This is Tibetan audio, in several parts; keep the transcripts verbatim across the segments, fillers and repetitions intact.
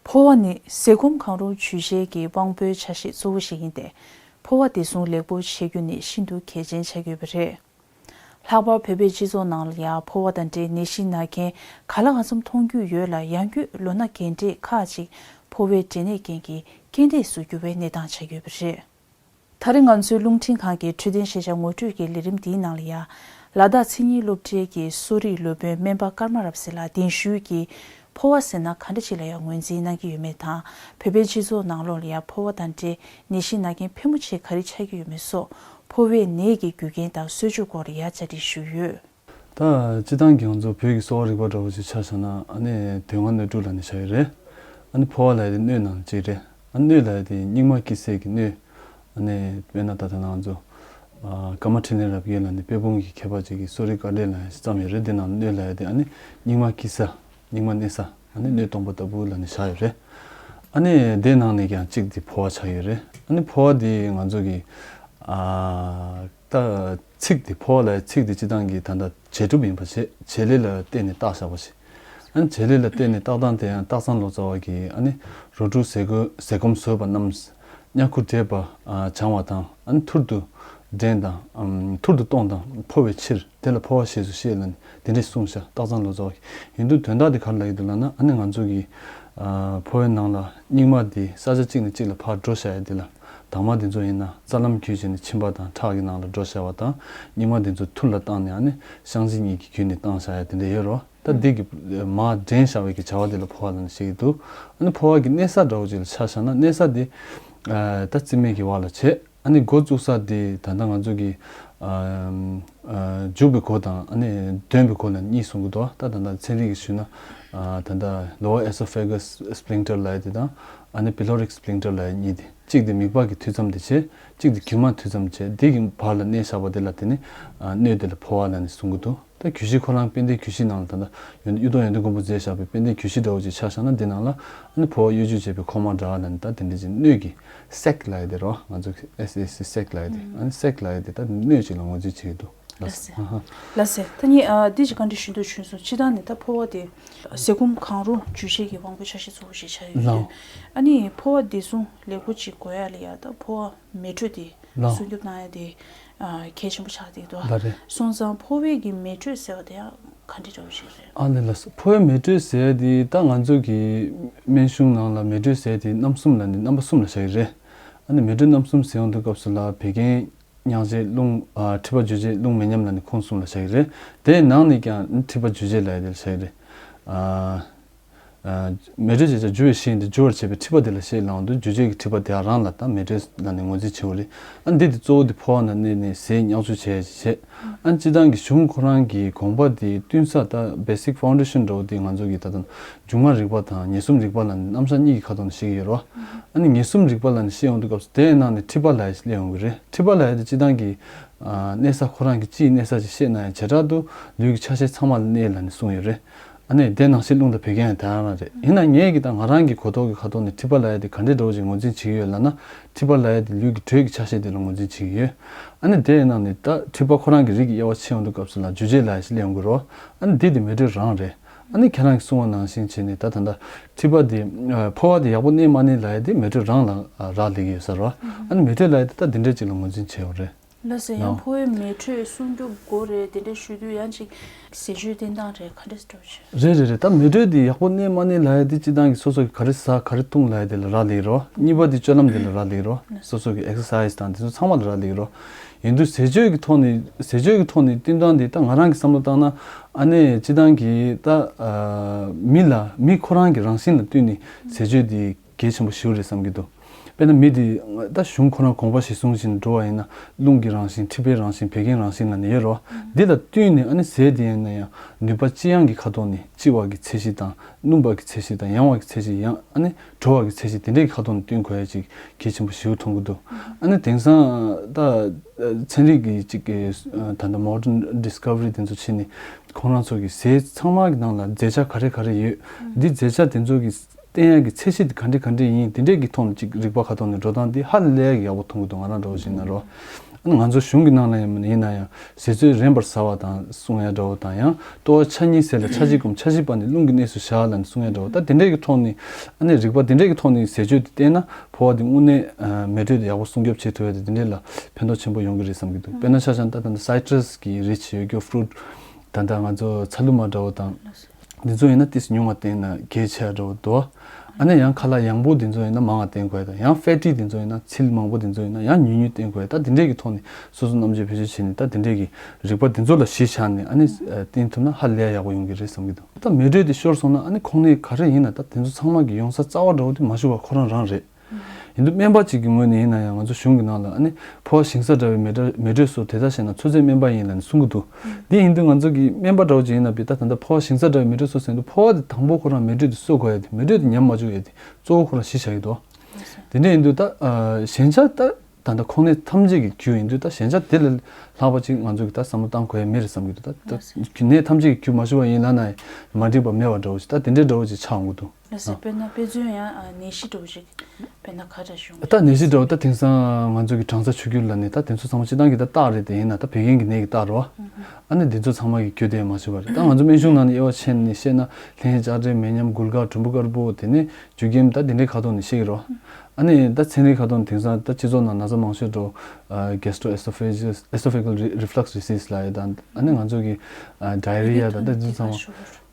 ཕོ་བ་ནི་ཟས་སྐོམ་གང་རུང་འཇུ་བྱེད་ཀྱི་དབང་པོའི་ཆ་ཤས་གཙོ་བོ་ཞིག་ཡིན་ཏེ། ཕོ་བ་བདེ་སྲུང་ལེགས་པོ་བྱེད་རྒྱུ་ནི་ཤིན་ཏུ་གལ་ཆེན་ཆགས་ཡོད་པ་རེད། ལྷག་པར་བོད་པའི་སྤྱི་ཚོགས་ནང་ལ་ཡང་ཕོ་བ་དང་འབྲེལ་ནད་གཞི་ན་མཁན་ག་ལ་གང་འཚམ་མཐོང་རྒྱུ་ཡོད་ལ། ཡང་སྒོས་ལོ་ན་རྒན་གྲས་ཁག་ཅིག་ཕོ་བའི་འབྲས་ནད་རྐྱེན་གྱིས་རྐྱེན་འདས་སུ་གྱུར་བའི་གནས་སྟངས་ཆགས་ཡོད་པ་རེད། ད་རེས་ང་ཚོའི་རླུང་འཕྲིན་ཁང་གི་འཕྲོད་བསྟེན་ཤེས་བྱ་ངོ་སྤྲོད་ཀྱི་ལས་རིམ་འདིའི་ནང་ལ་ཡང་། ལ་དྭགས་མཚན་ཉིད་སློབ་གྲྭའི་གི་གསོ་རིག་སློབ་དཔོན་སྨན་པ་ཀརྨ་རབ་གསལ་ལགས་གདན་ཞུས་ཀྱིས་ཕོ་བ་ཟེར་ན་ག་འདྲ་ཅིག་ལ་ཡང་ངོས་འཛིན་གནང་གི་ཡོད་མེད་དང་། བོད་པའི་སྤྱི་ཚོགས་ནང་ལོགས་ལ་ཡང་ཕོ་བ་དང་འབྲེལ་ནད་གཞི་ན་མཁན་ཕལ་མོ་ཆེ་ག་རེ་ཆགས་ཀྱི་ཡོད་མེད་སོགས། ཕོ་བའི་ནད་ཀྱི་རྒྱུ་རྐྱེན་དང་གསོ་བཅོས་སྐོར་ལ་ཡང་བཅར་འདྲི་ཞུས་ཡོད། ད་སྤྱིར་བཏང་གི་ང་ཚོ་བོད་ཀྱི་གསོ་བ་རིག་པ་འདྲ་བོ་ཅིག་ཆ་བཞག་ན། ཨ་ནི་དོན་ལྔ་སྣོད་དྲུག་ལབ་ནས་བཞག་ཡོད་རེད། ཨ་ནི་ཕོ་བ་ལབ་ཡ་དེ་སྣོད་ནང་གཅིག་རེད། ཨ་ནི་སྣོད་ལབ་ཡ་དེ་སྙིགས་མ་སྐྱི་སེར་གྱི་སྣོད། ཨ་ནི་དཔེར་ན་ད་ལྟ་ང་ཚོ་ཨ་ཀརྨ་འཕྲིན་ལས་རབ་རྒྱས་ལབ་ནས་དཔལ་སྤུངས་ཀྱི་མཁས་པ་ཅིག་གིས་གསོ་རིག་དཀའ་འགྲེལ་ལབ་ཡ་ཞིག་བརྩམས་ཡོད་རེད། དེ་ནང་སྣོད་ལབ་ཡ་དེ་ཨ་ནི་སྙིགས་མ་སྐྱི་ས། སྙིགས་མ་གནས་ས། ཨ་ནི་སྣོད་སྟོང་པ་ལྟ་བུ་ལབ་ནས་བཞག་ཡོད་རེད། ཨ་ནི་དེ་ནང་ནས་ཀྱང་གཅིག་དེ་ཕོ་བ་ཆགས་ཡོད་རེད། ཨ་ནི་ཕོ་བ་དེ་ང་ཚོ་གི་ཨ་ད་ཚིག་དེ་ཕོ་བ་ལབ་ཡ་ཚིག་དེ་སྤྱིར་བཏང་གི་ད་ལྟ་བྱེད་སྒྲུབ་ཡིན་པ་བྱས། བྱེད་ལས་ལ་བརྟེན་ནས་བཏགས་བཞག་པ་ཞིག་ཨ་ནི་བྱེད་ལས་ལ་བརྟེན་ནས་བཏགས་སྟངས་དེ་ཡང་སྟག་ཚང་ལོ་ཙཱ་བ་གིས་ཨ་ནི་རོ་དྲུག་ཟས་གོ་ཟས་སྐོམ་ཟོས་པ་རྣམས། གཉའ་ཁུ་འདྲེས་པ་ཨ་བྱང་བ་དང་། ཨ་ནི་ཐུར་དུ་འདྲེན་དང་། ཨམ་ཐུར་དུ་གཏོང་དང་ཕོ་བའི་ཕྱིར། དེ་ལ་ཕོ་བ་ཞེས་སུ་བཤད་ལབ་ནས་དེ་འདྲས་གསུངས་ཤག་སྟག་ཚང་ལོ་ཙཱ་བ་གིས། ཡིན་དུས་དོན་དག་དེ་ག་རེ་ལབ་ཀྱི་འདུག་ལབ་ན། ཨ་ནི་ང་ཚོ་གི་ཨ་ཕོ་བའི་ནང་ལ་སྙིགས་མ་དེ་ས་ཆ་གཅིག་ནས་གཅིག་ལ་ཕར་འགྲོ་བཞག་ཡ་དེ་ལ། དྭངས་མ་དེ་ཚོ་ཡིན་ན་རྩ་ལམ་བརྒྱུད་བྱས་ནས་མཆིན་པ་དང་ཁྲག་གི་ནང་ལ་འགྲོ་བཞག་པ་དང་། སྙིགས་མ་དེ་ཚོ་ཐུར་ལ་བཏང་ནས་ཨ་ནི་བཤང་གཅི་གཉིས་ཀྱིས་བརྒྱུད་ནས་བཏང་བཞག་ཡ་དེ་འདྲ་ཡོད་རེད། ད་འདི་གི་མར་འདྲེན་བཞག་པའི་གི་བྱ་བ་དེ་ལ་ཕོ་བ་ལབ་ནས་བཤད་ཀྱི་འདུག་ཨ་ནི་ཕོ་བ་གི་གནས་ས་འདྲ་བོ་ཅིག་ལ་ཆ་བཞག་ན། གནས་ས་དེ་ཨ་ད་རྩིབ་མའི་གི་བར་ལ་བྱས། ཨ་ནི་འགོ་བཙུགས་ས་དེ་ད་ལྟ་ང་ཚོ་གི་ཨ་ཨ་འཇུག་པའི་སྒོ་དང་། ཨ་ནི་འདོན་པའི་སྒོ་ལ་གཉིས་གསུང་གི་འདུག་ད་ད་ལྟ་ཚན་རིག་གིས་ཞུས་ན། ཨ་ད་ལྟ་lower esophagus sphincter ལབ་ཡ་དེ་དང་། ཨ་ནི་pyloric sphincter ལབ་ཡ་གཉིས་དེ། གཅིག་དེ་མིད་པ་གི་མཐུད་མཚམས་དེ་བྱས། གཅིག་དེ་རྒྱུ་མ་མཐུད་མཚམས་བྱས། དེ་གི་བར་ལ་གནས་བཞག་པ་དེ་ལ་དེ་ནི་ཨ་སྣོད་དེ་ལ་ཕོ་བ་ལབ་ནས་གསུང་གི་འདུག་ད་རྒྱུད་བཞི་ཁོ་རང་དཔལ་ལྡན་རྒྱུད་བཞི་ནང་ལ། ད་ལྟ་ཡོན་གཡུ་ཐོག་ཡོན་ཏན་མགོན་པོས་མཛད་བཞག་པའི་དཔལ་ལྡན་རྒྱུད་བཞི་འདྲ་བོ་ཅིག་ཆ་བཞག་ན། འདི་ནང་ལ་ཨ་ནི་ཕོ་བ་གཡོ་སྒྱུ་བྱེད་པའི་ཁོག་མ་འདྲ་ལབ་ནས། ད་དེ་འདྲ་ཅིག་སྣོད་ཀྱི་sac ལབ་ཡ་དེ་རེད་བ། ང་ཚོ་S A C sac ལབ་ཡ་དེ། ཨ་ནི་sac ལབ་ཡ་དེ་ད་སྣོད་ཅིག་ལ་ངོས་འཛིན་བྱེད་ཀྱི་འདུག་ལགས་སོ། ལགས་སོ། ད་ནི་ཨ་འདི་ཅིག་བཀའ་འདྲི་ཞུ་འདོད་བྱུང་སོང་། སྤྱིར་བཏང་ནས་ད་ཕོ་བ་དེ་ཟས་སྐོམ་གང་རུང་འཇུ་བྱེད་ཀྱི་དབང་པོའི་ཆ་ཤས་གཙོ་བོ་ཞིག་ཆགས་ཡོད། ལགས། ཨ་ནི་ཕོ་བ་བདེ་སྲུང་ལེགས་པོ་ཅིག་དགོས་ཡ་ལ་ཡ། ད་ཕོ་བ་མེ་དྲོད་དེ་ལགས། སྲུང་སྐྱོབ་གནང་ཡ་དེ་ཨ་གལ་ཆེན་པོ་ཆགས་བསྡད་འདུག་ལགས་རེད། སོང་ཙང་ཕོ་བའི་གི་མེ་དྲོད་ཟེར་བ་དེ་ཡང་ག་འདྲ་འདྲ་བོ་ཞིག་རེད། ཨ་ལས། ལགས་སོ། ཕོ་བའི་མེ་དྲོད་ཟེར་ཡ་དེ་ད་ང་ཚོ་གི་སྨན་གཞུང་ནང་ལ་མེ་དྲོད་ཟེར་ཡ་དེ་རྣམ་གསུམ་ལ་ནི་རྣམ་པ་གསུམ་ལ་བཞག་གི་རེད། ཨ་ནི་མེ་དྲོད་རྣམ་གསུམ་ཟེར་ཡོང་དུས་སྐབས་སུ་ལ་བད་ཀན། མྱག་བྱེད། རླུང་། ཨ་མཁྲིས་པ་འཇུ་བྱེད། རླུང་མེ་མཉམ་ལབ་ནས་ཁོངས་གསུམ་ལ་བཞག་གི་རེད། དེའི་ནང་ནས་ཀྱང་མཁྲིས་པ་འཇུ་བྱེད་ལབ་ཡ་དེ་ལ་བཞག་གི་རེད། ཨ་ཨ་མེ་དྲོད་ཅེས་བྱ་འཇུ་བའི་གཞི་ཡིན་ཏེ། འཇུ་བར་བྱེད་པའི་མཁྲིས་པ་དེ་ལ་ཞེས་ལབ་ཡོང་དུས། འཇུ་བྱེད་ཀྱི་མཁྲིས་པ་དེ་རང་ལ་ད་མེ་དྲོད་ལབ་ནས་ངོས་འཛིན་བྱེད་དགོས་རེད། ཨ་འདི་དེ་གཙོ་བོ་དེ་ཕོ་བ་ནང་གནས་ནས་ཟས་མྱག་བཅུག་བྱས་བྱས། ཨ་སྤྱིར་བཏང་གི་གཞུང་ཁོ་རང་གི་དགོངས་པ་དེ་བསྟུན་ས། ད་basic foundation འདྲ་བོ་དེ་ང་ཚོ་གི་ད་ལྟ་འབྱུང་བ་རིག་པ་དང་ངེས་གསུམ་རིག་པ་ལབ་ནས་རྣམ་གཞག་གཉིས་ཀྱི་ཁ་ཐོག་ནས་བཤད་ཀྱི་ཡོད་རེད་བ། ཨ་ནི་ངེས་གསུམ་རིག་པ་ལབ་ནས་བཤད་ཡོང་དུས་སྐབས་སུ་དེའི་ནང་ནས་མཁྲིས་པ་ལབ་ཡ་ཞིག་སླེབས་ཡོང་གི་རེད། མཁྲིས་པ་ལབ་ཡ་དེ་སྤྱིར་བཏང་གི་ཨ་གནས་ས་ཁོ་རང་གི་སྤྱིའི་གནས་ས་ཅིག་བཤད་ན་ཡང་། བྱེ་བྲག་ཏུ་ལུས་ཀྱི་ཆ་ཤས་ཚང་མ་ལ་གནས་ལབ་ནས་གསུངས་ཡོད་རེད། ཨ་ནི་དེ་ནང་བཞིན་རླུང་དང་བད་ཀན་ཡང་དེ་རང་རང་རེད། ཡིན་ན་ངས་ཀྱི་ད་ང་རང་གི་གོ་རྟོགས་ཀྱི་ཁ་ཐོག་ནས་མཁྲིས་པ་ལབ་ཡ་དེ་ག་འདྲའི་འདྲ་བོ་ཞིག་ངོས་འཛིན་བྱེད་ཀྱི་ཡོད་ལབ་ན། མཁྲིས་པ་ལབ་ཡ་དེ་ལུས་ཀྱི་དྲོད་ཀྱི་ཆ་ཤས་དེ་ལ་ངོས་འཛིན་བྱེད་ཀྱི་ཡོད། ཨ་ནི་དེའི་ནང་ནས་ད་མཁྲིས་པ་ཁོ་རང་གི་རིགས་ཀྱི་དབྱེ་བ་ཕྱེ་ཡོང་དུས་སྐབས་སུ་ལ་འཇུ་བྱེད་ལབ་ཡ་ཞིག་སླེབས་ཡོང་གི་རེད་བ། ཨ་ནི་འདི་དེ་མེ་དྲོད་རང་རེད། ཨ་ནི་ཁྱེད་རང་གིས་གསུངས་པ་ནང་བཞིན་བྱས་ནས་ད་ད་ལྟ་མཁྲིས་པ་དེ་ཨ་ཕོ་བ་དེ་ཡག་པོ་གནས་མ་གནས་ལབ་ཡ་དེ་མེ་དྲོད་རང་ལ་ཨ་རག་ལས་ཀྱི་ཡོད་ས་རེད་བ། ཨ་ནི་མེ་དྲོད་ལབ་ཡ་དེ་ད་འདི་འདྲས་ཅིག་ལ་ངོས་འཛིན་བྱས་ཡོད་རེད། ལགས་སོ། ཡང་ལགས། ཕོ་བའི་མེ་དྲོད་སྲུང་སྐྱོབ་དགོས་རེད། དེ་འདྲ་ཞུ་དུས་ཡང་ཅིག་ཟས་སྤྱོད་བསྟེན་སྟངས་རེད། ག་འདྲས་འགྲོ་ཆེ། རེད་རེད་རེད། ད་མེ་དྲོད་དེ་ཡག་པོ་གནས་མ་གནས་ལབ་ཡ་དེ་སྤྱིར་བཏང་གི་སོ་སོ་གི་ག་རེ་ཟ་ག་རེ་འཐུང་ལབ་ཡ་དེ་ལ་རག་ལས་ཀྱི་རེད་བ། གཉིས་པ་དེ་སྤྱོད་ལམ་དེ་ལ་རག་ལས་ཀྱི་རེད་བ། སོ་སོ་གི་exercise དང་དེ་ཚོ་ཚང་མ་ལ་རག་ལས་ཀྱི་རེད་བ། ཡིན་དུས་ཟས་སྤྱོད་ཀྱི་ཐོག་ནས་ཟས་སྤྱོད་ཀྱི་ཐོག་ནས་བསྟུན་སྟངས་དེ་ད་ང་རང་གི་བསམ་བློ་བཏང་ན། ཨ་ནི་སྤྱིར་བཏང་གི་ད་ཨ་མི་ལ་མི་ཁོ་རང་གི་རང་བཞིན་ལ་བསྟུན་ནས་ཟས་སྤྱོད་དེ་གལ་ཆེན་པོ་ཞེ་པོ་རེད་བསམ་གྱི་འདུག་དཔེར་ན་མི་དེ་ད་གཞུང་ཁོ་རང་དགོངས་པ་གཞིར་བཟུང་བྱས་ནས་འགྲོ་བ་ཡིན་ན། རླུང་གི་རང་བཞིན། མཁྲིས་པའི་རང་བཞིན། བད་ཀན་རང་བཞིན་ལབ་ནས་ཡོད་རེད་བ། འདི་ལ་བསྟུན་ནས་ཨ་ནི་ཟས་དེ་ཡིན་ན་ཡང་ནུས་པ་ལྕི་ཡང་གི་ཁ་ཐོག་ནས། ལྕི་བ་གི་ཚད་གཞི་དང་སྣུམ་པ་གི་ཚད་གཞི་དང་ཡང་བ་གི་ཚད་གཞི། ཡང་ཨ་ནི་དྲོ་བ་གི་ཚད་གཞི། དེ་འདྲའི་ཁ་ཐོག་ནས་བསྟུན་དགོས་ཡ་ཅིག་གལ་ཆེན་པོ་ཞེ་པོ་མཐོང་གི་འདུག་ཨ་ནི་དེང་སང་ད་ཚན་རིག་གི་ཅིག་གི་ད་ལྟ་modern discovery དེ་ཚོ་ཕྱིན་ནས་ཁོང་རང་ཚོ་གི་ཟས་ཚང་མ་གི་ནང་ལ་རྫས་ཆ་ག་རེ་ག་རེ་ཡོད། འདི་རྫས་ཆ་དེ་ཚོ་གི་བསྟེན་ཡག་གི་ཚད་གཞི་དེ་ག་འདྲ་ག་འདྲ་ཡིན། དེ་འདྲས་ཀྱི་ཐོག་ནས་ཅིག་རིག་པ་ཁ་ཐོག་ནས་འགྲོ་སྟངས་དེ་ཧ་ལས་ཡག་ཡག་པོ་མཐོང་གི་འདུག་ང་རང་འདྲ་བོ་ཞིག་ན་རོ། ང་ཚོ་གཞུང་གི་ནང་ལ་ཡིན་ན་ཡང་ཟས་ཚོད་རན་པར་ཟ་བ་དང་གསུང་ཡ་འདྲ་བོ་དང་། ཡང་ལྟོ་བ་ཆ་གཉིས་ཟས་ལ་ཆ་གཅིག་གམ་ཆ་བཞི་བར་ནས་རླུང་གི་གནས་སུ་བཞག་ལབ་ནས་གསུང་ཡ་འདྲ་བོ། ད་དེ་འདྲས་ཀྱི་ཐོག་ནས་ཨ་ནི་རིག་པ་དེ་འདྲས་ཀྱི་ཐོག་ནས་ཟས་སྤྱོད་དེ་བསྟེན་ན་ཕོ་བ་དེ་དངོས་གནས་མེ་དྲོད་དེ་ཡག་པོ་སྲུང་སྐྱོབ་བྱེད་ཐུབ་ཡ་དེ་དེ་འདྲས་ལ་ཕན་ཐོགས་ཆེན་པོ་ཡོང་གི་རེད་བསམ་གྱི་འདུག་དཔེར་ན་ཆ་བཞག་ན་ད་ད་ལྟ་སའི་ཊྲས་ཀྱི་རིཆ་ཡོད་རྒྱུ་ཕུ་རུཊ། ད་ལྟ་ང་ཚོ་ཚ་ལུ་མ་འདྲ་བོ་དང་། འདི་ཚོ་ཡིན་ན་ཏིས་ཉུང་བ་བསྟེན་ན་གལ་ཆེ་བ་འདྲ་བོ་འདུག་ཨ་ནི་ཡང་ཁ་ལག་ཡང་པོ་འདི་ཚོ་ཡིན་ན་མང་བ་བསྟེན་དགོས་དང་། ཡང་ཕེ་ཊི་འདི་ཚོ་ཡིན་ན་ཚིལ་མང་པོ་འདི་ཚོ་ཡིན་ན་ཡང་ཉུང་ཉུང་བསྟེན་དགོས། ད་འདི་འདྲས་ཀྱི་ཐོག་ནས་སོ་སོ་རྣམ་དཔྱོད་བེད་སྤྱོད་བྱས་ནས་ད་འདི་འདྲས་ཀྱི་རིག་པ་འདི་ཚོ་ལ་གཞི་བཞག་ནས་ཨ་ནི་བསྟེན་ཐུབ་ན་ཧ་ལས་ཡག་པོ་ཡོང་གི་རེད་བསམ་གྱི་འདུག་ད་མེ་དྲོད་དེ་ཤོར་སོང་ན་ཨ་ནི་ཁོང་ནས་ག་རེ་ཡིན་ན་ད་དེ་ཚོ་ཚང་མ་གི་ཡོང་ས་རྩ་བ་འདྲ་བོ་དེ་མ་ཞུ་བ་ཁོ་རང་རང་རེད། ཡིན་དུས་སྨན་པ་གཅིག་གི་ངོས་ནས་ཡིན་ན་ཡང་ང་ཚོ་གཞུང་གི་ནང་ལ་ཨ་ནི་ཕོ་བ་ཞིང་ས་འདྲ་བའི་མེ་དྲོད་མེ་དྲོད་སོགས་དེ་ལྟར་བཤད་ན་ཚོད་ཚོད་སྨན་པ་ཡིན་ལབ་ནས་གསུང་གི་འདུག་འདི་ཡིན་དུས་ང་ཚོ་གི་སྨན་པ་འདྲ་བོ་ཅིག་ཡིན་ན་བི་ད་ད་ལྟ་ཕོ་བ་ཞིང་ས་འདྲ་བའི་མེ་དྲོད་སོགས་ཟེར་དུས་ཕོ་བ་དེ་དང་པོ་ཁོ་རང་མེ་དྲོད་དེ་གསོ་དགོས་ཡ་དེ་མེ་དྲོད་དེ་ཉམས་མ་བཅུག་ཡ་དེ་གཙོ་བོ་ཁོ་རང་གཞི་བཞག་གི་འདུག་དེ་འདྲ་ཡིན་དུས་ད་ཨ་གཞན་ཆ་ད་ད་ལྟ་ཁོང་ནས་ཐམས་ཅད་ཀྱི་རྒྱུ་ཡིན་དུས་ད་གཞན་ཆ་དེ་ལས་ལྷག་པ་ཅིག་ང་ཚོ་གི་ད་བསམ་བློ་བཏང་དགོས་ཡ་མེད་རེད་བསམ་གྱི་འདུག་ད་ད་ནད་ཐམས་ཅད་ཀྱི་རྒྱུ་མ་ཞུ་བ་ཡིན་ལབ་ན་མ་འགྲིག་པ་མེད་པ་འདྲ་བོ་ཅིག་ད་དེ་འདྲའི་འདྲ་བོ་ཅིག་ཆགས་འོང་གི་འདུག་ལགས་སོ། དཔེར་ན་དཔེ་མཚོན་ཡང་ཨ་ནད་གཞི་འདྲ་བོ་ཞིག་དཔེར་ན་ག་འདྲ་བྱུང་ད་ནད་གཞི་འདྲ་བོ་ད་དེང་སང་ང་ཚོ་གི་གྲང་ས་ཆུ་སྐྱོར་ལ་ནི་ད་དེ་ཚོ་ཚང་མ་སྤྱི་བཏང་གི་ད་རྟགས་རེད། དེ་ཡིན་ན་ད་བད་ཀན་གྱི་ནད་ཀྱི་རྟགས་རེད་བ། ཨ་ནི་འདི་ཚོ་ཚང་མ་གི་རྒྱུ་དེ་མ་ཤེས་པ་རེད། ད་ང་ཚོ་སྨན་གཞུང་ནང་ནས་དབྱེ་བ་ཕྱེ་ནས་བཤད་ན་ལྷན་ཅ་དྲའི་མེ་མཉམ་མགུལ་དཀར་གྲུམ་བུ་དཀར་པོ་དེ་ནས་རྒྱུ་རྐྱེན་ད་དེ་འདྲའི་ཁ་ཐོག་ནས་བཤད་ཀྱི་རེད་བ། ཨ་ནི་ད་ཚན་རིག་ཁ་ཐོག་ནས་དེང་སང་ད་སྤྱི་ཚོགས་ནང་ན་ཚ་མང་ཤོས་འགྲོ་Gastroesophageal Reflux Disease ལབ་ཡ་དང་། ཨ་ནི་ང་ཚོ་གི་Diarrhea དང་ད་འདི་ཚོ་ཚང་མ།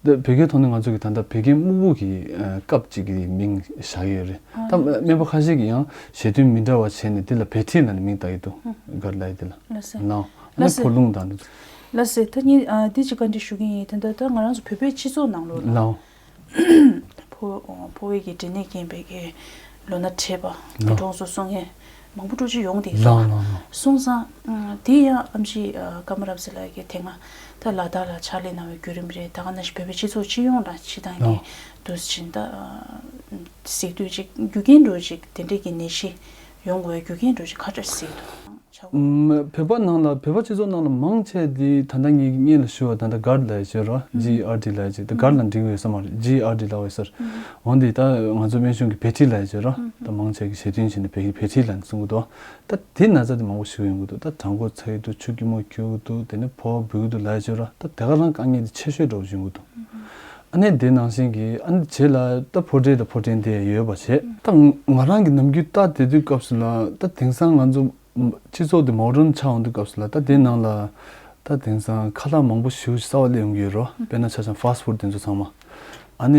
འདི་བོད་སྐད་ཐོག་ནས་ང་ཚོ་གི་ད་ལྟ་བད་ཀན་སྨུག་པོ་གི་ཨ་སྐབས་གཅིག་གི་མིང་བཞག་ཡོད་རེད། ད་སྨན་པ་ཁ་ཤས་ཀྱིས་ཡང་ཞེ་དོན་མི་འདྲ་བ་བྱས་ནས་འདི་ལ་བད་མཁྲིས་ལབ་ནས་མིང་བཏགས་ཡོད་འདུག་ག་རེ་ལབ་ཡོད་འདི་ལ། ལགས་སེ། ལའོ། ཨ་ནི་ལགས་སེ། ཕོ་རླུང་དང་འདི་ཚོ། ལགས་སེ། ད་ངས་ཨ་འདི་ཅིག་བཀའ་འདྲི་ཞུ་གི་ཡིན། དེ་འདྲ་ད་ང་རང་ཚོ་བོད་པའི་སྤྱི་ཚོགས་ནང་ལོགས་ལ། ལའོ། ཕོ་ཕོ་བའི་གི་འབྲས་ནད་རྐྱེན་པས་གི་ལོ་ན་བགྲེས་པ་ལའོ། དེ་གྲོངས་སོང་གསུང་མཁན་མང་པོ་འདྲ་ཅིག་ཡོང་བསྡད་ལ་ལ་ལ། སོང་ཙང་ཨ་དེ་ཡང་ཨེམ་ཆི་ཨ་ཀརྨ་རབ་གསལ་ལགས་ཀྱིས་དེ་སྔ་ད་ལ་དྭགས་ལ་ཕྱག་ལས་གནང་བའི་བརྒྱུད་རིམ་རེད། ད་ག་ནང་བཞིན་བོད་པའི་སྤྱི་ཚོགས་སྤྱི་ཡོངས་ལ་སྤྱི་བཏང་གི་ལའོ། འདུག་སེ་བྱས་ད་ཨ་གཟིགས་དུས་ཅིག་རྒྱུ་རྐྱེན་འདྲ་ཅིག་དེ་འདྲས་ཀྱི་ནད་གཞི་ཡོང་དགོས་པའི་རྒྱུ་རྐྱེན་འདྲ་ཅིག་ག་འདྲ་གཟིགས་འདུག་ཆགས། ཨུམ། བོད་པ་ནང་ལ་བོད་པ་སྤྱི་ཚོགས་ནང་ལ་མང་ཆེ་འདི་ད་ལྟ་ངས་སྔོན་ལ་ཞུས་པ་ད་ལྟ་གྷཊ་ལབ་ཡ་ཅིག་ར། ཇི་ཨར་ཊི་ལབ་ཡ་ཅིག་ད་གྷཊ་ལ་འགྲིག་ཡོད་ས་མ་རེད། ཇི་ཨར་ཊི་ལབ་ཡོད་ས་རེད། འོན་ཏེ་ད་ང་ཚོ་སྨན་གཞུང་གི་བད་མཁྲིས་ལབ་ཡ་ཅིག་ར། ད་མང་ཆེ་གི་ཞེ་དོན་བྱས་ནས་བད་བད་མཁྲིས་ལབ་ནས་གསུང་གི་འདུག་ད་དེ་ན་ཚ་དེ་མང་པོ་ཞིག་ཡོང་གི་འདུག་ད་གྲང་མགོ་ཚ་གི་འདུག་ཆུ་སྐྱི་མོ་ཁྱུག་གི་འདུག་དེ་ནས་ཕོ་བ་འབུ་གི་འདུག་ལབ་ཡ་ཅིག་ར། ད་དེ་ག་རང་དཀའ་ངལ་དེ་ཆེ་ཤོས་འདྲ་བོ་ཞིག་ཡོང་གི་འདུག་ཨ་ནི་དེ་ནང་བཞིན་གྱི་ཨ་ནི་རྗེས་ལ་ད་ཕོ་འབྲས་དང་ཕོ་སྐྲན་དེ་ཡོད་པ་བྱས། ད་ང་རང་གི་ནམ་རྒྱུན་ལྟ་བསྡད་དུས་སྐབས་སུ་ལ་ད་དེང་སང་ང་ཚོ་སྤྱི་ཚོགས་དེ་མོ་ཌན་ཆགས་ཡོང་དུས་སྐབས་སུ་ལ་ད་དེ་ནང་ལ་ད་དེང་སང་ཁ་ལག་མང་པོ་ཞེ་པོ་ཅིག་གསར་པ་སླེབས་ཡོང་གི་ཡོད་རོ། དཔེར་ན་ཆ་བཞག་ན་ཕཱ་སི་ཊི་ཕུ་ཌི་དེ་ཚོ་ཚང་མ། ཨ་ནི་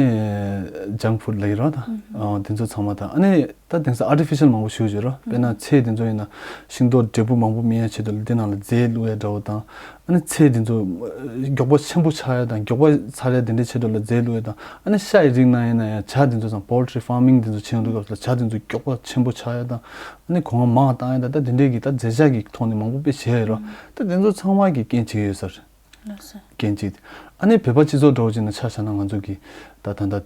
ཇངྐ་ཕུ་ཌི་ལབ་ཀྱི་རོ་ད། ཨ་དེ་ཚོ་ཚང་མ་དང་། ཨ་ནི་ད་དེང་སང་ཨར་ཊི་ཕི་ཤལ་མང་པོ་ཞེ་པོ་ཅིག་ཡོད་རོ། དཔེར་ན་ཚལ་དེ་ཚོ་ཡིན་ན་ཤིང་ཏོག་འབྲས་བུ་མང་པོ་སྨིན་ཡ་ཆེད་དུ་ལ་དེ་ནང་ལ་རྫས་བླུགས་ཡ་འདྲ་བོ་དང་། ཨ་ནི་ཚལ་དེ་ཚོ་མགྱོགས་པོ་ཆེན་པོ་ཆགས་ཡ་དང་མགྱོགས་པོ་ཚར་ཡ་དེ་འདྲའི་ཆེད་དུ་ལ་རྫས་བླུགས་ཡ་དང་། ཨ་ནི་ཤ་ཡི་རིགས་ནང་ཡིན་ན་ཡང་བྱ་དེ་ཚོ་ཚང་པོལ་ཊི་རི་ཕར་མིང་དེ་ཚོ་བྱེད་ཡོང་དུས་སྐབས་སུ་ལ་བྱ་དེ་ཚོ་མགྱོགས་པོ་ཆེན་པོ་ཆགས་ཡ་དང་། ཨ་ནི་གོང་བ་མང་བཏང་ཡ་དང་། ད་དེ་འདྲའི་གི་ད་རྫས་ཆག་གི་ཐོག་ནས་མང་པོ་དཔེ་བྱས་ཡོད་རོ། ད་དེ་ཚོ་ཚང་མ་གི་རྐྱེན་བྱེད་ཀྱི་ཡོད་ས་རེད། ལགས་སོ། རྐྱེན་གཅིག་ཨ་ནི་བོད་པ་སྤྱི་ཚོགས་འདྲ་བོ་ཅིག་ནང་ཆ་བཞག་ན་ང་ཚོ་གི་ད་ད་ད་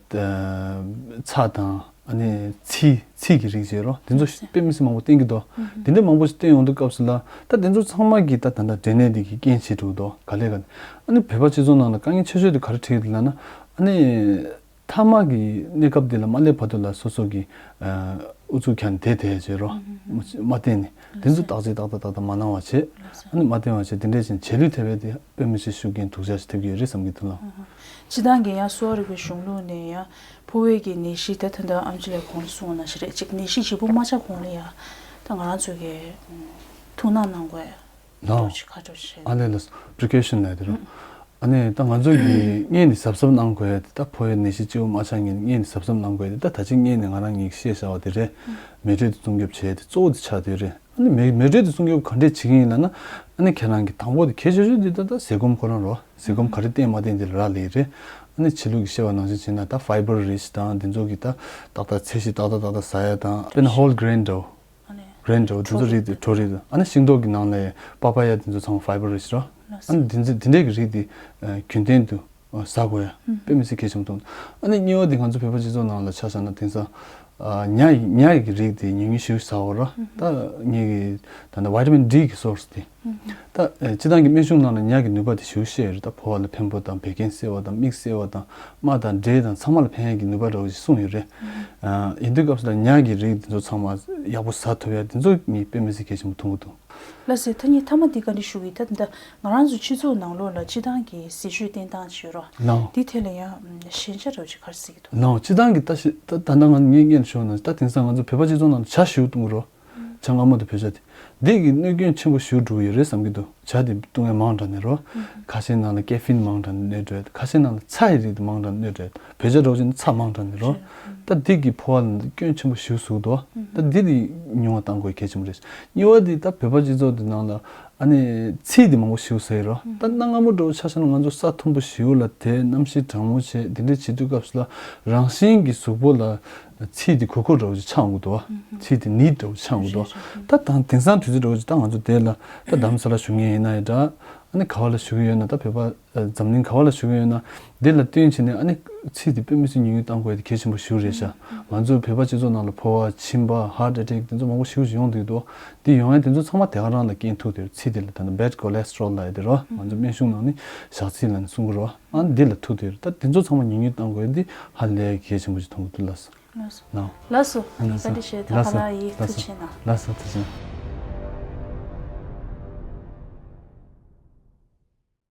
ཚྭ་དང་ཨ་ནི་ཚིལ་ཚིལ་གྱི་རིགས་བྱས་རོ། དེ་ཚོ་ལགས་སོ། དཔེ་མི་སྲིད་མང་པོ་བསྟེན་གྱི་འདུག་དེ་འདྲ་མང་པོ་ཞིག་བསྟེན་ཡོང་དུས་སྐབས་སུ་ལ་ད་དེ་ཚོ་ཚང་མ་གི་ད་ད་ད་འབྲས་ནད་འདི་གི་རྐྱེན་བྱེད་འགྲོ་གི་འདུག་ག་ལེ་ག་ལེ། ཨ་ནི་བོད་པ་སྤྱི་ཚོགས་ནང་ལ་དཀའ་ངལ་ཆེ་ཤོས་དེ་ག་རེ་འཕྲད་ཀྱི་འདུག་ལབ་ན། ཨ་ནི་མཐའ་མ་གི་གནས་སྐབས་དེ་ལ་མ་སླེབས་བར་དུ་ལ་སོ་སོ་གི་ཨ་ཨུ་ཚུགས་ཁྱེར་ནས་བསྡད་བསྡད་བྱས་རོ། མ་བསྟེན་ནས་དེ་ཚོ་བརྟག་དཔྱད་ཏག་ཏག་ཏག་ཏག་མ་གནང་བ་བྱས། ཨ་ནི་མ་བསྟེན་པ་བྱས། དེ་འདྲས་བྱས་ནས་བྱེད་ལུས་ཐེབས་པས་དེ་དཔེ་མི་སྲིད་ཤུགས་རྐྱེན་སྡུག་ཅག་ཞིག་ཐེབས་ཀྱི་ཡོད་རེད་བསམ་གྱི་འདུག་ལགས། སྤྱིར་བཏང་གི་ཡང་གསོ་བ་རིག་པའི་གཞུང་ལུགས་ནས་ཡང་ཕོ་བའི་གི་ནད་གཞི་དེ་ད་ལྟ་ཨེམ་ཆི་ལགས་གོང་ལ་གསུངས་པ་ནང་བཞིན་རེད། གཅིག་ནད་གཞི་ལྗིད་པོ་མ་ཆགས་གོང་ལ་ཡང་ད་ང་རང་ཚོ་གི་ཐུགས་སྣང་གནང་དགོས་ཡ། ལགས། ཅིག་ཁ་ཕྱོགས་བྱས། ཨ་ལས་ལགས། པི་རི་ཀོ་ཤན་ལབ་དེ་རོ། ཨ་ནི་ད་ང་ཚོ་གི་སྔོན་ནས་གཟབ་གཟབ་གནང་དགོས་ཡ་དེ། ད་ཕོ་བའི་ནད་གཞི་ལྕི་བོ་མ་ཆགས་སྔོན་ནས་སྔོན་ནས་གཟབ་གཟབ་གནང་དགོས་ཡ་དེ། ད་ད་ཅིག་སྔོན་ནས་ང་རང་གཉིས་ཀྱིས་བཤད་བཞག་པ་དེ་རེད། མེ་དྲོད་དེ་སྲུང་སྐྱོབ་བྱེད་ཡ་དེ་གཙོ་བོ་དེ་ཆགས་བསྡད་རེད། ཨ་ནི་མེ་མེ་དྲོད་དེ་སྲུང་སྐྱོབ་ག་འདྲས་བྱེད་ཀྱི་ཡིན་ལབ་ན། ཨ་ནི་ཁྱེད་རང་གི་དང་པོ་དེ་གལ་ཆེ་ཤོས་དེ་ད་ལྟ་ཟས་སྐོམ་ཁོ་རང་རོ། ཟས་སྐོམ་ག་རེ་བསྟེན་མ་བསྟེན་དེ་ལ་རག་ལས་རེད། ཨ་ནི་ཕྱི་ལུགས་ཀྱི་བཤད་པ་ནང་བཞིན་བྱས་ན་ད་ཕའི་བར་རིཆ་དང་དེ་ཚོ་གི་ད་ཏག་ཏག་ཚལ་ཞིབ་ཏག་ཏག་ཏག་ཏག་ཟ་ཡ་དང་། དཔེར་ན་ཧོལ་གྷི་རེན་འདྲ་བོ། ཨ་ནི་རེད་འགྲོ། དེ་ཚོ་རིགས་དེ་བྲོ་རིགས་དང་། ཨ་ནི་ཤིང་ཏོག་གི་ནང་ལ་པ་པ་ཡ་དེ་ཚོ་ཚང་མ་ཕའི་བར་རིཆ་རོ། ཨ་ནི་དེ་ཚོ་དེ་འདྲས་ཀྱི་རིགས་དེ་རྒྱུན་ལྡན་དུ་ཟ་དགོས་ཡ་དཔེ་མི་སྲིད་གལ་ཆེན་པོ་མཐོང་། ཨ་ནི་གཉིས་པ་དེ་ང་ཚོ་བོད་པ་སྤྱི་ཚོགས་ནང་ལ་ཆ་བཞག་ན་དེང་སང་ཉ་ཉ་གི་རིགས་དེ་ཉུང་ཉུང་ཞིག་ཟ་འོ་ར། ད་ངེད་ཀྱི་ད་ནི་ཝི་ཊ་མིན་ཌི་གི་སོར་སི་དེ། ད་ཨེ་སྤྱིར་བཏང་གི་སྨན་གཞུང་ནང་ལ་ཉ་གི་ནུས་པ་དེ་ཞེ་པོ་བཤད་ཡོད་རེད། ད་ཕོ་བ་ལ་ཕན་པོ་དང་བད་ཀན་སེལ་བ་དང་མིག་སེལ་བ་དང་རྨ་དང་འབྲས་དང་ཚང་མ་ལ་ཕན་ཡ་གི་ནུས་པ་འདྲ་བོ་ཞིག་གསུངས་ཡོད་རེད། ཨ་ཡིན་དུས་སྐབས་སུ་ལ་ཉ་གི་རིགས་དེ་ཚོ་ཚང་མ་ཡག་པོ་ཟ་ཐུབ་ཡ་དེ་ཚོ་ངས་དཔེ་མི་སྲིད་གལ་ཆེན་པོ་མཐོང་གི་འདུག་ལགས་སེ། ཐ་སྙད་མཐའ་མ་འདི་བཀའ་འདྲི་ཞུ་གི་ཡིན། ད་ད་ང་རང་ཚོ་སྤྱི་ཚོགས་ནང་ལོགས་ལ་སྤྱི་བཏང་གི་ཟས་སྤྱོད་བསྟེན་སྟངས་ཅིག་ཡོད་རོ། ལགས། འདི་ཐད་ལ་ཡང་ཞན་ཆ་འདྲ་བོ་ཅིག་ག་རེ་གཟིགས་ཀྱི་འདུག་ལགས། སྤྱི་བཏང་གི་ལྟ་ཞིབ་ད་ད་ལྟ་ང་ངས་སྔོན་ཞུས་ན་ད་དེང་སང་ང་ཚོ་བོད་པ་སྤྱི་ཚོགས་ནང་ལ་ཇ་ཞེ་པོ་བཏུང་གི་རོ། ཇ་མངར་མོ་དང་བོད་ཇ་དེ། འདི་གི་གནོད་སྐྱོན་ཆེན་པོ་ཞེ་པོ་འགྲོ་གི་ཡོད་རེད་བསམ་གྱི་འདུག་ཇ་དེ་བཏུང་ཡ་མང་དྲགས་ནས་རོ། ཁ་ཤས་ནང་ལ་ཀེ་ཕིན་མང་དྲགས་ནས་གནོད་འགྲོ་ཡ། ཁ་ཤས་ནང་ལ་ཚྭ་ཡི་རིགས་དེ་མང་དྲགས་ནས་གནོད་འགྲོ་ཡ། བོད་ཇ་འདྲ་བོ་ཅིག་ནི་ཚྭ་མང་དྲགས་ནས་རོ། ད་འདི་གི་ཕོ་བ་ལ་སྐྱོན་ཆེན་པོ་ཞེ་པོ་ཟུག་འདུག་ད་འདི་དེ་ཉུང་བ་གཏང་དགོས་གལ་ཆེན་པོ་རེད། གཉིས་པ་དེ་ད་བོད་པ་སྤྱི་ཚོགས་དེ་ནང་ལ་ཨ་ནི་ཚིལ་དེ་མང་པོ་ཞེ་པོ་ཟ་ཡི་རོ། ད་གནའ་སྔ་མོ་འདྲ་བོ་ཆ་བཞག་ན་ང་ཚོ་ས་མཐོན་པོ་ཞེ་པོ་ལ་དེ་གནམ་གཤིས་གྲང་མོ་བྱས་དེ་འདྲ་བྱེད་དུས་སྐབས་སུ་ལ་རང་བཞིན་གྱི་གཟུགས་པོ་ལ་ཚིལ་དེ་གོ་གོ་འདྲ་བོ་ཅིག་ཆགས་འོང་གི་འདུག་བ། ཚིལ་དེ་ནད་འདྲ་བོ་ཆགས་འོང་གི་འདུག་བ། ད་དང་དེང་སང་དུས་ཚོད་འདྲ་བོ་ཅིག་ད་ང་ཚོ་དེ་ལ་ད་རྡ་རམ་ས་ལ་བཞུགས་མཁན་ཡིན་ན་ཡང་འདྲ། ཨ་ནི་ག་བ་ལ་བཞུགས་ཀྱི་ཡོད་ན་ད་བོད་པ་ཨ་འཛམ་གླིང་ག་བ་ལ་བཞུགས་ཀྱི་ཡོད་ན་འདི་ལ་བསྟུན་བྱས་ནས་ཨ་ནི་ཚིལ་དེ་དཔེ་མི་སྲིད་ཉུང་ཉུང་གཏང་དགོས་དེ་གལ་ཆེན་པོ་ཞེ་པོ་རེད་ཤག་ང་ཚོ་བོད་པ་སྤྱི་ཚོགས་ནང་ལ་ཕོ་བ་མཆིན་པ་ཧར་ཊི་ཨེ་ཊེག་དེ་ཚོ་མང་པོ་ཞེ་པོ་ཞིག་ཡོང་བསྡད་ཀྱི་འདུག་འདི་ཡོང་ཡ་དེ་ཚོ་ཚང་མ་དེ་ག་རང་ལ་རྐྱེན་ཐུག་དེ་རེད། ཚིལ་དེ་ལ་ད་ནི་བེཌ་ཀོ་ལེ་སི་ཊོ་རོལ་ལབ་ཡ་དེ་རོ། ང་ཚོ་སྨན་གཞུང་ནང་ནི་ཞག་ཚིལ་ལབ་ནས་གསུང་གི་རོ། ཨ་ནི་འདི་ལ་ཐུག་དེ་རེད། ད་དེ་ཚོ་ཚང་མ་ཉུང་ཉུང་གཏང་དགོས་འདི་ཧ་ལས་གལ་ཆེན་པོ་ཞིག་མཐོང་གི་འདུག་ལགས་སོ། ལགས་སོ། ལགས་སོ། ཨ་ནི་ལགས་སོ། བཀའ་འདྲི་ཞུ་ད་ལགས་སོ། ཧ་ལ་ཡིས་ལགས་ཐུགས་སོ། རྗེ་གནང་། ལགས་སོ་ཐུགས་རྗེ་གནང་།